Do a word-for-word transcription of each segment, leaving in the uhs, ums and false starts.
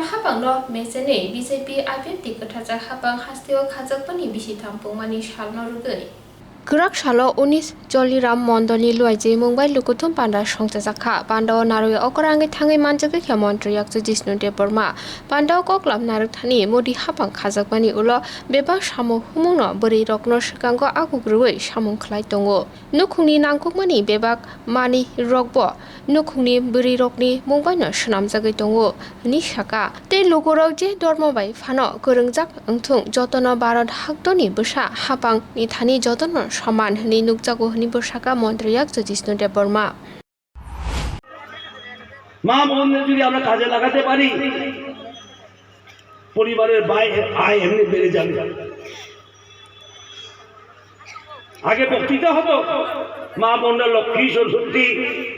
Hapangno mechenwi B J P I P F T kwtharjak hapang hasteo khajakmani bisi thampungmani salno rwgwi. Kwrak salo unis Joliram Mondolni luaijwi mungbai lukuthum panda songchajak kha. Pandao narwi okora wngwi thangwi manjagwi khe Montri Yakchu Jishnu Debbarma. Pandao koklam narwkthani Modi hapang khajakmani ulo bebak samung humungno bwrwi rokno swkango agugrwi samung khlai tongo. Nukhungni nangkukmani bebak manwi rokbo nukhungni bwrwi rokni mungbaino swnamjagwi tongo, hwnwi saka. Tei lukurok je dormo bai phano kwrwngjak wngthung, jotono Bharat haktorni bwsa hapangni thani jotono soman hwnwi nukjago hwnwibo saka Montri Yakchu Jishnu Debbarma. মা বোনদের যদি আমরা কাজে লাগাতে পারি, পরিবারের ব্যয়, আয় এমনি বেড়ে যাবে। আগে বক্তৃতা হতো, মা বোনরা লক্ষ্মী, সরস্বতী,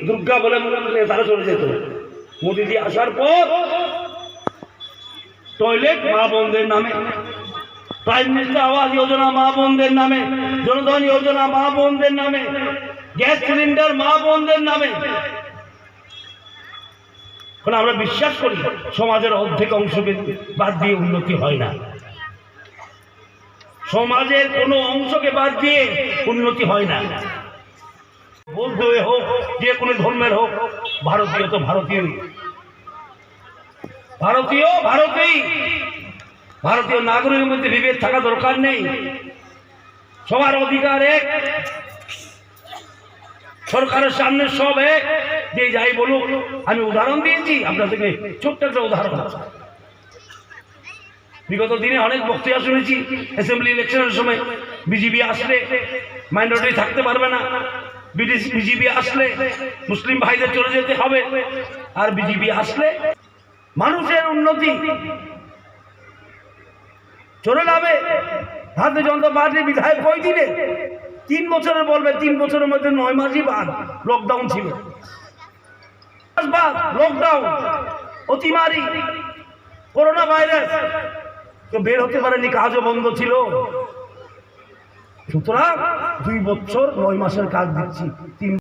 দুর্গা বলে মনে মনে তারা চলে যেত। মোদিজি আসার পর টয়লেট মা বোনদের নামে, প্রাইম মিনিস্টার আবাস যোজনা মা বোনদের নামে, জনধন যোজনা মা বোনদের নামে, গ্যাস সিলিন্ডার মা বোনদের নামে। কারণ আমরা বিশ্বাস করি, সমাজের অর্ধেক অংশকে বাদ দিয়ে উন্নতি হয় না, সমাজের কোনো অংশকে বাদ দিয়ে উন্নতি হয় না। বৌদ্ধ হোক, যে কোনো ধর্মের হোক, ভারতীয় তো ভারতীয়ই। ভারতীয় ভারতেই। ভারতীয় নাগরিকের মধ্যে বিভেদ থাকা দরকার নেই। সবার অধিকার এক। সরকারের সামনে সব এক। যে যাই বলুক, আমি উদাহরণ দিয়েছি আপনাদেরকে, ছোট্ট একটা উদাহরণ। বিগত দিনে অনেক বক্তৃতা শুনেছি, অ্যাসেম্বলি ইলেকশনের সময় বিজেপি আসলে মাইনরিটি থাকতে পারবে না, বিজেপি আসলে মুসলিম ভাইদের চলে যেতে হবে, আর বিজেপি আসলে মানুষের উন্নতি চলে যাবে। ভারতীয় জনতা পার্টির বিধায়ক কই দিলে? তিন বছরের বলবে, তিন বছরের মধ্যে নয় মাসই বাদ, লকডাউন ছিল। বাদ লকডাউন, অতিমারি, করোনা ভাইরাস, কেউ বের হতে পারেনি, কাজও বন্ধ ছিল। সুতরাং দুই বছর নয় মাসের কাজ দিচ্ছি, তিন